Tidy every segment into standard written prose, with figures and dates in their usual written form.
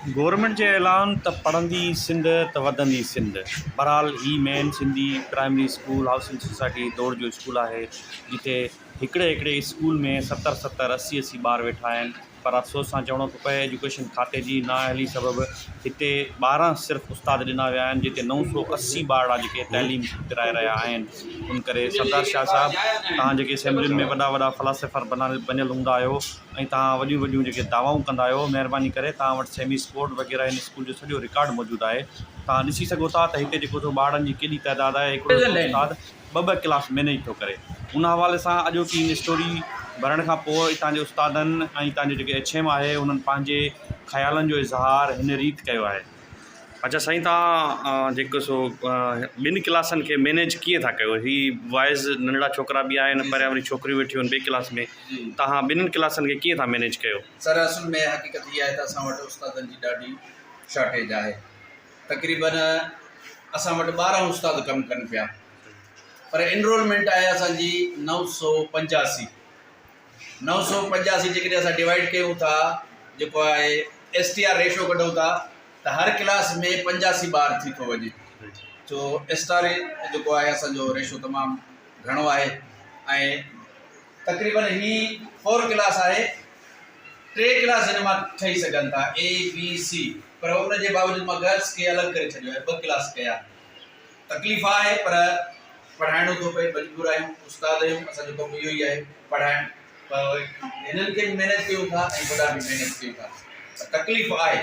Government جي اعلان ته پڙهندي سنڌ ته وڌندي سنڌ. بھرحال ھي main Sindhi primary school housing society دوڙ جو اسڪول آھي جتي ھڪڙي ھڪڙي اسڪول ۾ ستر ستر اسي اسي ٻار ويٺا آھن پر افسوس سان چوڻو ٿو پئي ايجوڪيشن کاتي جي نااهلي سبب هتي 12 صرف استاد ڏنا ويا آهن جتي 980 ٻارڙا جيڪي تعليم پرائي رهيا آهن ان ڪري سردار شاهه صاحب توهان جيڪي اسيمبلين ۾ وڏا وڏا فلاسفر بنيل هوندا آهيو ۽ توهان وڏيون وڏيون جيڪي دعوائون ڪندا آهيو مهرباني ڪري توهان وٽ سيمي اسڪوڊ وغيره هن اسڪول جو سڄو رڪارڊ موجود آهي توهان ڏسي سگهو ٿا ته هتي جيڪو سو ٻارڙن جي ڪيڏي تعداد آهي هڪڙو هڪڙو استاد ٻه ٻه ڪلاس مينيج ٿو ڪري ان حوالي سان اڄوڪي هن اسٽوري ڀرڻ کان پوء اتان جي استادن ۽ اتان جو جيڪي ايڇ ايم آهي انهن پنهنجي خيالن جو اظهار هن ريت ڪيو آهي. اچا سائين توهان جيڪو سو ٻن ڪلاسن کي مينيج ڪيئن ٿا ڪيو هي بوائز ننڍڙا ڇوڪرا به آهن پريان وري ڇوڪريون ويٺيون آهن ٻئي ڪلاس ۾ توهان ٻنهن ڪلاسن کي ڪيئن ٿا مينيج ڪيو. سر اصل ۾ حقيقت هي آهي ته اسان وٽ استادن جي ڏاڍي شارٽيج آهي تقريبن اسان وٽ 12 استاد ڪم ڪن پيا پر انرولمينٽ آهي اسان جي 985 985 جيڪڏهن اسان ڊوائيڊ ڪيون ٿا جيڪو آهي ايس ٽي آر ريشو ڪڍون ٿا ته هر ڪلاس ۾ 85 ٻار ٿي ٿو وڃي سو ايس ٽي آر جيڪو آهي اسان جو ريشو تمام گهڻو آهي ۽ تقريبن هي فور ڪلاس آهي ٽي ڪلاس هن مان ٺهي سگهن ٿا اي بي سي پر ان جي باوجود مان گرلس کي الڳ ڪري ڇڏيو آهي ٻه ڪلاس ڪيا تڪليف آهي پر پڙهائڻو ٿو پئي مجبور آهيون استاد آهيون اسان جو ڪم اهو ئي آهي پڙهائڻ پر هنن کي به مينيج ڪيون ٿا ۽ وڏا به مينيج ڪيون ٿا پر تڪليف آهي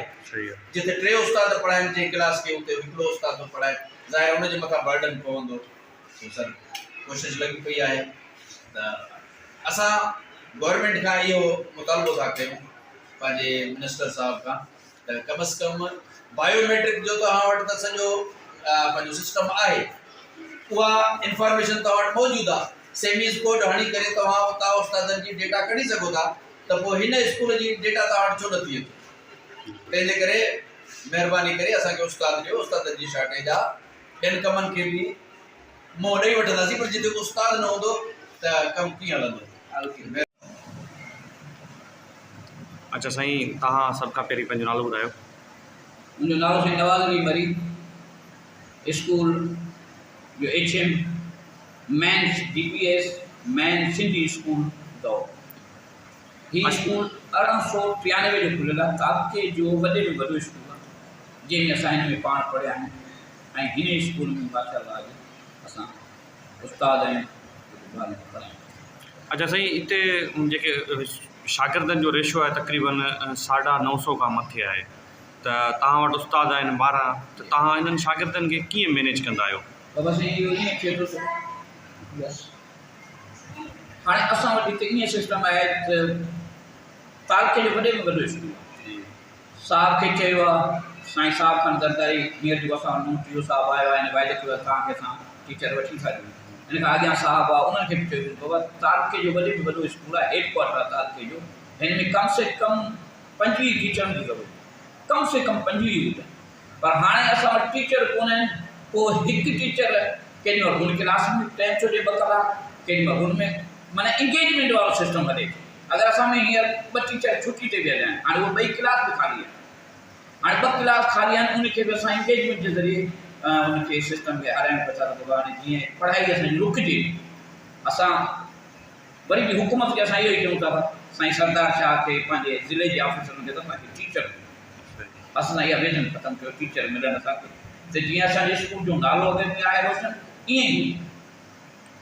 جتي ٽي استاد پڙهائن جنهن ڪلاس کي اتي هڪڙو استاد ٿو پڙهائي ظاهر ان جي مٿان برڊن پوندو سو سر ڪوشش لڳي پئي آهي ته اسان گورنمينٽ کان اهو مطالبو ٿا ڪيون پنهنجي منسٽر صاحب کان ته ڪم از ڪم بايو ميٽرڪ جو توهان وٽ ته سڄو پنهنجو سسٽم آهي اها انفارميشن توهان وٽ موجود آهي سيميز ڪوڊ هڻي ڪري توهان اتان استادن جي ڊيٽا ڪڍي سگهو ٿا ته پوء هن اسڪول جي ڊيٽا توهان وٽ ڇو نٿي اچي تنهن جي ڪري مهرباني ڪري اسان کي استاد ڏيو استادن جي شارٽيج آهي ٻين ڪمن کي به منهن ڏئي وٺنداسين پر جتي استاد نه هوندو ته ڪم ڪيئن هلندو. اچا سائين توهان سڀ کان پهرين پنهنجو نالو ٻڌايو. منهنجو نالو سائين نواز علي مري اسڪول جو H M main D P S main Sindhi school دور هي اسڪول 1893 جو کليل آهي تعلقي جو وڏي ۾ وڏو اسڪول آهي جنهن ۾ اسان هن ۾ پاڻ پڙهيا آهيون ۽ هن اسڪول ۾ ماشاء الله اڄ اسان استاد آهيون جيڪو ٻارن کي پڙهايون ٿا. اچا سائين هتي جيڪي شاگردن جو ريشو آهي تقريبن ساڍا نو سو کان مٿي آهي ته توهان وٽ استاد آهن 12 ته توهان انهن شاگردن کي ڪيئن مينيج ڪندا آهيو؟ بابا سائين اهو ائين ٿئي ٿو ته بس هاڻي اسان وٽ هتي ائين سسٽم آهي ته تعلقي جو وڏي ۾ وڏو اسڪول آهي صاحب کي چيو آ سائين صاحب خان زرداري هينئر جيڪو اسان وٽ نئون ٽي او صاحب آيو آهي هن واعدو ڪيو آهي توهان کي اسان ٽيچر وٺي ٿا ڏيون ان کان اڳيان صاحب آ انهن کي به چيو ويندو بابا تعلقي جو وڏي ۾ وڏو اسڪول آهي هيڊ ڪوارٽر آهي تعلقي جو هن ۾ ڪم سي ڪم 25 ٽيچرن جي ضرورت آهي ڪم سي ڪم 25 هجن پر هاڻي اسان وٽ ٽيچر ڪونهن پوء هڪ ٽيچر ڪيڏي مهل هن ڪلاس ۾ ٽائيم ٿو ڏي ٻه ڪلاڪ ڪيڏي مهل هن ۾ معنيٰ انگيجمينٽ وارو سسٽم هلي ٿو اگر اسان ۾ هينئر ٻه ٽيچر ڇٽي تي ويل آهن هاڻي اهي ٻئي ڪلاس به خالي آهن هاڻي ٻه ڪلاس خالي آهن ان کي به اسان انگيجمينٽ جي ذريعي ان کي سسٽم کي هلائڻ پيا ٿا ته بابا هاڻي جيئن پڙهائي اسان جي رڪجي اسان وري به حڪومت کي اسان اهو ئي چئون ٿا ته سائين سردار شاهه کي پنهنجي ضلعي جي آفيسرن کي ته اسان کي ٽيچر اسان سان اها ويڌن ختم ڪيو ٽيچر ملن اسان کي ته جيئن اسان جي اسڪول جو نالو اڳ ۾ آهي روشن ائين ئي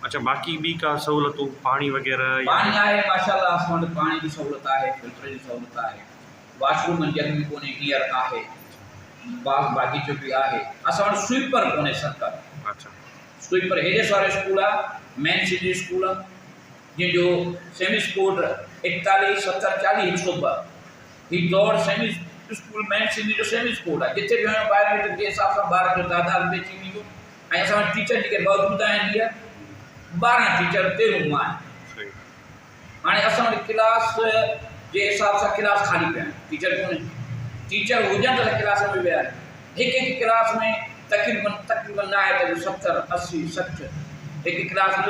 اڇا باقي ٻي ڪا سهولتون پاڻي وغيره يا. پاڻي آهي ماشاء الله اسان وٽ پاڻي جي سهولت آهي فلٽر جي سهولت آهي واش روم جڳ ۾ ڪونهي هينئر آهي باغ باغيچو به آهي اسان وٽ سوئيپر ڪونهي سرڪار اڇا سوئيپر هيڏي سارو اسڪول آهي مين سنڌي اسڪول آهي جنهن جو سيمس ڪوڊ 41 70 40 102 هي دور سيمس اسڪول مين سنڌي جو سيمس ڪوڊ آهي جتي به وڃو بايوميٽرڪ جي حساب سان ٻارن جو تعداد به اچي ويندو ۽ اسان وٽ ٽيچر جيڪي موجود آهن هينئر 12 ٽيچر 13 مان آهن. هاڻي اسان وٽ ڪلاس جي حساب سان ڪلاس خالي پيا آهن ٽيچر ڪونهن ٽيچر هجن ته ڪلاس ۾ ويهارين هڪ هڪ ڪلاس ۾ تقريبن تقريبن نه آهي ته به 70 80 60 هڪ ڪلاس ۾.